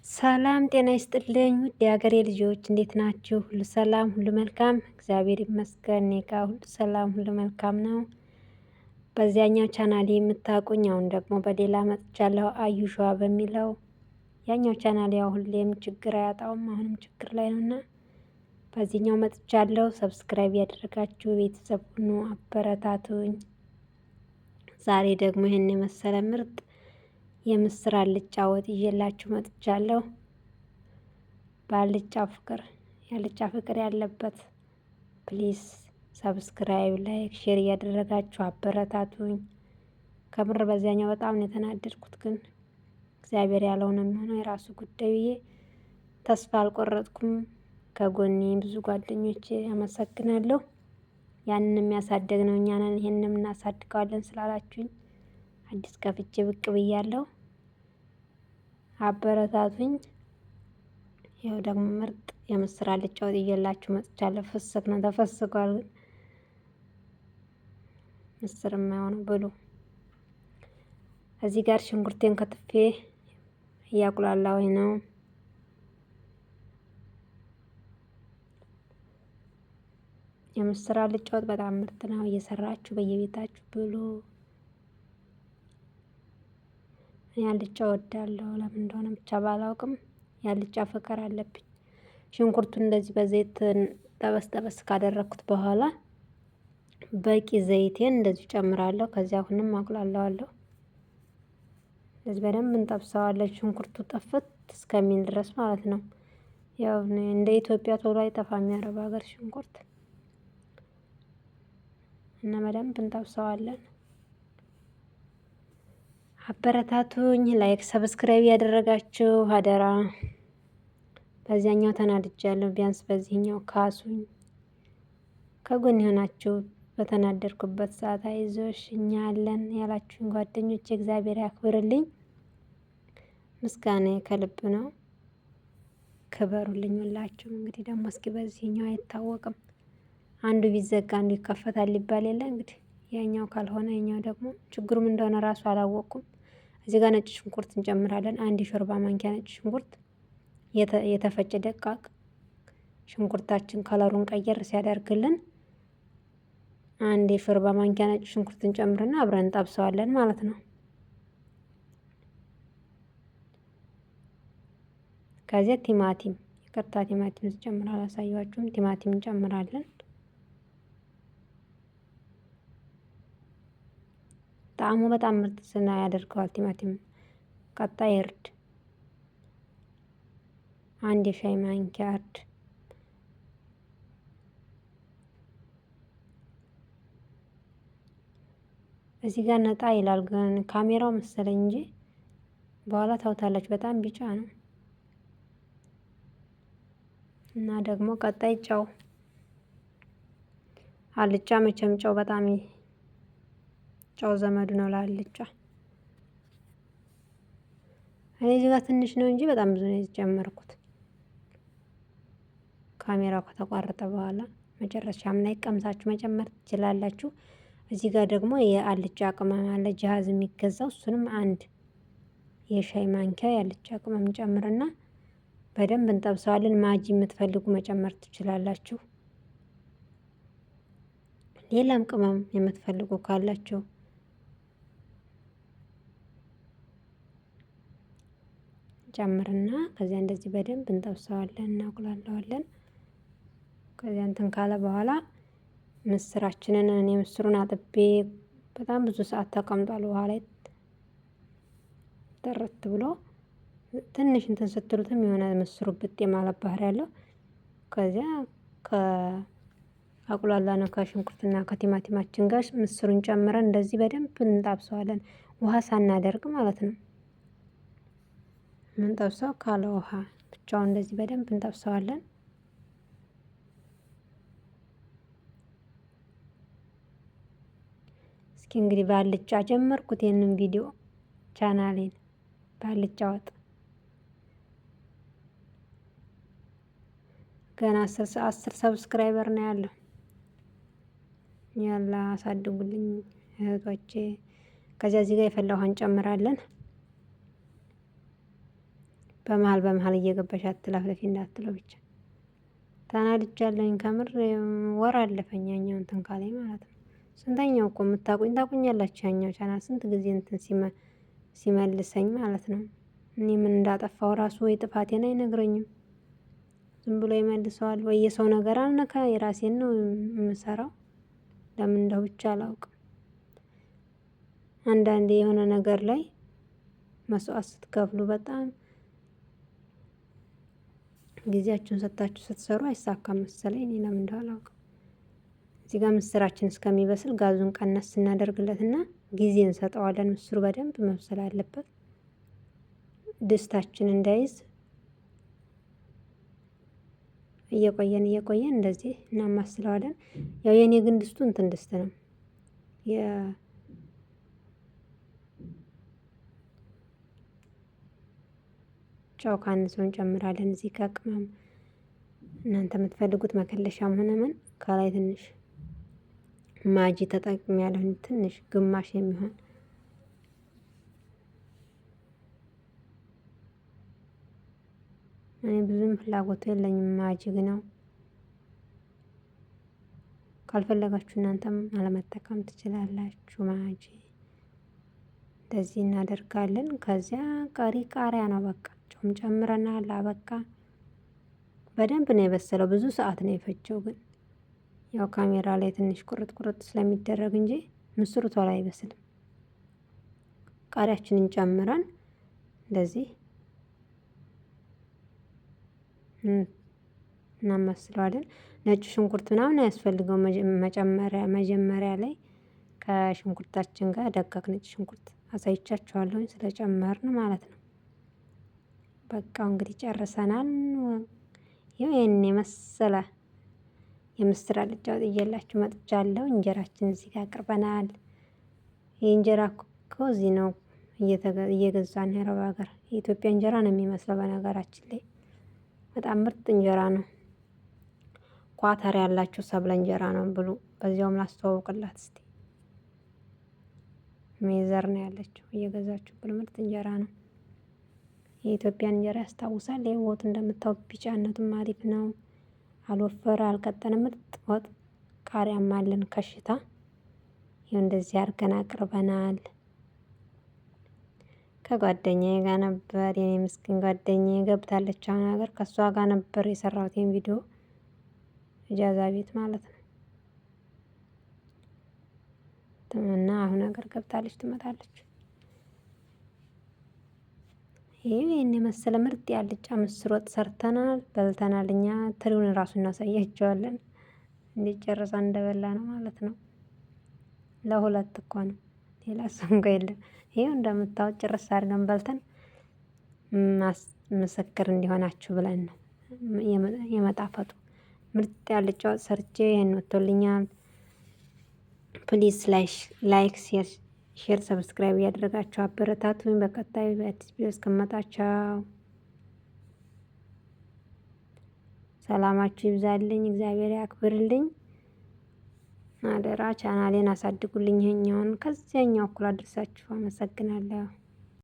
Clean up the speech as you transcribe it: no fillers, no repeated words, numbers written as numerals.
ሰላም ጤና ይስጥልኝ ውድ የሀገሬ ልጆች እንዴት ናችሁ? ሁሉ ሰላም፣ ሁሉ መልካም፣ እግዚአብሔር ይመስገን። እኔ ጋ ሁሉ ሰላም፣ ሁሉ መልካም ነው። በዚያኛው ቻናሌ የምታውቁኝ አሁን ደግሞ በሌላ መጥቻለሁ፣ አዩሿ በሚለው ያኛው ቻናሌ ያው ሁሌም ችግር አያጣውም፣ አሁንም ችግር ላይ ነውና በዚህኛው መጥቻለሁ። Subscribe ያደረጋችሁ ቤተሰብ ሁኑ፣ አበረታቱኝ። ዛሬ ደግሞ ይህን የመሰለ ምርጥ የምስር አልጫ ወጥ ይዤላችሁ መጥቻለሁ። በአልጫ ፍቅር የአልጫ ፍቅር ያለበት please subscribe፣ like፣ share እያደረጋችሁ አበረታቱኝ። ከምር በዚያኛው በጣም ነው የተናደድኩት፣ ግን እግዚአብሔር ያለው ነው የሚሆነው፣ የራሱ ጉዳይ ብዬ ተስፋ አልቆረጥኩም። ከጎኔ ብዙ ጓደኞቼ አመሰግናለሁ። ያንን የሚያሳደግ ነው እኛ ነን፣ ይሄንንም እናሳድገዋለን ስላላችሁኝ አዲስ ከፍቼ ብቅ ብያለሁ። አበረታቱኝ። ይኸው ደግሞ ምርጥ የምስር አልጫ ወጥ ይዤላችሁ መጥቻለሁ። ፍስክ ነው ተፈስኳል፣ ግን ምስር የማይሆነው ብሉ። እዚህ ጋር ሽንኩርቴን ከትፌ እያቁላላሁኝ ነው። የምስር አልጫ ወጥ በጣም ምርጥ ነው። እየሰራችሁ በየቤታችሁ ብሉ። እኔ አልጫ እወዳለሁ። ለምን እንደሆነ ብቻ ባላውቅም የአልጫ ፍቅር አለብኝ። ሽንኩርቱን እንደዚህ በዘይት ጠበስ ጠበስ ካደረኩት በኋላ በቂ ዘይቴን እንደዚሁ ጨምራለሁ። ከዚያ አሁንም አቁላለዋለሁ። እንደዚህ በደንብ እንጠብሰዋለን። ሽንኩርቱ ጥፍት እስከሚል ድረስ ማለት ነው። ያው እንደ ኢትዮጵያ ቶሎ አይጠፋም የአረብ ሀገር ሽንኩርት እና በደንብ እንጠብሰዋለን። አበረታቱኝ። Like subscribe ያደረጋችሁ አደራ። በዚያኛው ተናድጃለሁ፣ ቢያንስ በዚህኛው ካሱኝ። ከጎን የሆናችሁ በተናደድኩበት ሰዓት አይዞሽ እኛ አለን ያላችሁኝ ጓደኞች እግዚአብሔር ያክብርልኝ። ምስጋና ከልብ ነው። ክበሩልኝ ሁላችሁም። እንግዲህ ደግሞ እስኪ በዚህኛው አይታወቅም፣ አንዱ ቢዘጋ አንዱ ይከፈታል ሊባል የለ እንግዲህ ያኛው ካልሆነ ያኛው ደግሞ ችግሩም እንደሆነ ራሱ አላወቅኩም። እዚህ ጋር ነጭ ሽንኩርት እንጨምራለን። አንድ የሾርባ ማንኪያ ነጭ ሽንኩርት የተፈጨ ደቃቅ ሽንኩርታችን ከለሩን ቀየር ሲያደርግልን አንድ የሾርባ ማንኪያ ነጭ ሽንኩርት እንጨምርና አብረን እንጠብሰዋለን ማለት ነው። ከዚያ ቲማቲም፣ ይቅርታ ቲማቲም ስጨምር አላሳያችሁም። ቲማቲም እንጨምራለን። ጣዕሙ በጣም ምርጥ ስና ያደርገዋል ቲማቲም። ቀጣይ እርድ፣ አንድ የሻይ ማንኪያ እርድ። እዚህ ጋር ነጣ ይላል ግን ካሜራው መሰለኝ እንጂ በኋላ ታውታላችሁ። በጣም ቢጫ ነው። እና ደግሞ ቀጣይ ጨው፣ አልጫ መቼም ጨው በጣም ጨው ዘመዱ ነው ለአልጫ። እኔ እዚህ ጋር ትንሽ ነው እንጂ በጣም ብዙ ነው የጨመርኩት። ካሜራው ከተቋረጠ በኋላ መጨረሻም ላይ ቀምሳችሁ መጨመር ትችላላችሁ። እዚህ ጋር ደግሞ የአልጫ ቅመም አለ ጅሃዝ የሚገዛው እሱንም አንድ የሻይ ማንኪያ የአልጫ ቅመም ጨምርና በደንብ እንጠብሰዋለን። ማጂ የምትፈልጉ መጨመር ትችላላችሁ። ሌላም ቅመም የምትፈልጉ ካላችሁ ጨምርና ከዚያ እንደዚህ በደንብ እንጠብሰዋለን፣ እናቁላለዋለን። ከዚያ እንትን ካለ በኋላ ምስራችንን እኔ ምስሩን አጥቤ በጣም ብዙ ሰዓት ተቀምጧል ውሃ ላይ ጥርት ብሎ ትንሽ እንትን ስትሉትም የሆነ ምስሩ ብጥ የማለት ባህሪ ያለው። ከዚያ ከአቁላላ ነው ከሽንኩርትና ከቲማቲማችን ጋር ምስሩን ጨምረን እንደዚህ በደንብ እንጣብሰዋለን፣ ውሃ ሳናደርግ ማለት ነው። ምንጠብሰው ካለ ውሃ ብቻውን እንደዚህ በደንብ እንጠብሰዋለን። እስኪ እንግዲህ በአልጫ ጀመርኩት ይህንን ቪዲዮ ቻናሌን በአልጫ ወጥ ገና 10 subscriber ነው ያለው። ያላ አሳድጉልኝ እህቶቼ። ከዚያ እዚህ ጋር የፈላ ውሃ እንጨምራለን። በመሀል በመሀል እየገባሽ አትለፍለፊ እንዳትለው ብቻ። ተናድጃለሁኝ ከምር ወር አለፈኝ ያኛው እንትን ካለኝ ማለት ነው። ስንተኛው እኮ የምታቁኝ ታቁኛላችሁ። ያኛው ቻናል ስንት ጊዜ እንትን ሲመልሰኝ ማለት ነው። እኔ ምን እንዳጠፋው ራሱ ወይ ጥፋቴን አይነግረኝም። ዝም ብሎ ይመልሰዋል። ወይ የሰው ነገር አልነካ፣ የራሴን ነው የምሰራው። ለምን እንደው ብቻ አላውቅም። አንዳንዴ የሆነ ነገር ላይ መስዋዕት ስትከፍሉ በጣም ጊዜያችሁን ሰጥታችሁ ስትሰሩ አይሳካም መሰለኝ። እኔ ለምን እንደው አላውቅም። እዚህ ጋር ምስራችን እስከሚበስል ጋዙን ቀነስ እናደርግለትና ጊዜ እንሰጠዋለን። ምስሩ በደንብ መብሰል አለበት፣ ድስታችን እንዳይዝ። እየቆየን እየቆየን እንደዚህ እናማስለዋለን። ያው የኔ ግን ድስቱ እንትን ድስት ነው፣ ጨው ካነሰው እንጨምራለን። እዚህ ጋር ቅመም እናንተ የምትፈልጉት መከለሻም ሆነ ምን ከላይ ትንሽ ማጂ ተጠቅሜ ያለሁኝ ትንሽ ግማሽ የሚሆን። እኔ ብዙም ፍላጎቱ የለኝም ማጂ ነው። ካልፈለጋችሁ እናንተም አለመጠቀም ትችላላችሁ። ማጂ እንደዚህ እናደርጋለን። ከዚያ ቀሪ ቃሪያ ነው በቃ። ጨውም ጨምረናል። አበቃ። በደንብ ነው የበሰለው። ብዙ ሰዓት ነው የፈጀው፣ ግን ያው ካሜራ ላይ ትንሽ ቁርጥ ቁርጥ ስለሚደረግ እንጂ ምስሩ ቶሎ አይበስልም። ቃሪያችንን ጨምረን እንደዚህ እናማስለዋለን። ነጭ ሽንኩርት ምናምን አያስፈልገው። መጨመሪያ መጀመሪያ ላይ ከሽንኩርታችን ጋር ደቃቅ ነጭ ሽንኩርት አሳይቻችኋለሁኝ ስለጨመርን ማለት ነው። በቃ እንግዲህ ጨርሰናል። ይሄን የመሰለ የምስር አልጫ ወጥ ይዤላችሁ መጥቻለሁ። እንጀራችን እዚህ ጋር አቅርበናል። የእንጀራ እኮ እዚህ ነው እየገዛን የአረብ ሀገር የኢትዮጵያ እንጀራ ነው የሚመስለው። በነገራችን ላይ በጣም ምርጥ እንጀራ ነው። ኳተር ያላችሁ ሰብለ እንጀራ ነው ብሉ። በዚያውም ላስተዋውቅላት እስቲ። ሜዘር ነው ያለችው። እየገዛችሁ ብሉ። ምርጥ እንጀራ ነው። የኢትዮጵያን እንጀራ ያስታውሳል። ይህ ወጥ እንደምታዩት ቢጫነቱም አሪፍ ነው። አልወፈረ አልቀጠነ፣ ምርጥ ወጥ። ቃሪያም አለን ከሽታ። ይኸው እንደዚህ አድርገን አቅርበናል። ከጓደኛዬ ጋር ነበር፣ የኔ ምስኪን ጓደኛዬ ገብታለች አሁን ሀገር፣ ከእሷ ጋር ነበር የሰራሁት ይሄን ቪዲዮ እጃዛ ቤት ማለት ነው። እና አሁን ሀገር ገብታለች፣ ትመጣለች። ይሄን የመሰለ ምርጥ ያልጫ ምስር ወጥ ሰርተናል፣ በልተናል። እኛ ትሪውን እራሱ እናሳያቸዋለን እንዴት ጨርሳ እንደበላ ነው ማለት ነው። ለሁለት እኮ ነው፣ ሌላ ሰው እንኳ የለም። ይሄው እንደምታዩት ጭርስ አድርገን በልተን ምስክር እንዲሆናችሁ ብለን ነው የመጣፈጡ። ምርጥ ያልጫ ወጥ ሰርቼ ይሄን ወጥቶልኛል። Please like፣ share፣ subscribe እያደረጋችሁ አበረታቱኝ። በቀጣዩ በአዲስ ቪዲዮ እስክመጣ ቻው። ሰላማችሁ ይብዛልኝ፣ እግዚአብሔር ያክብርልኝ። አደራ ቻናሌን አሳድጉልኝ። ይሄኛውን ከዚያኛው እኩል አድርሳችሁ አመሰግናለሁ።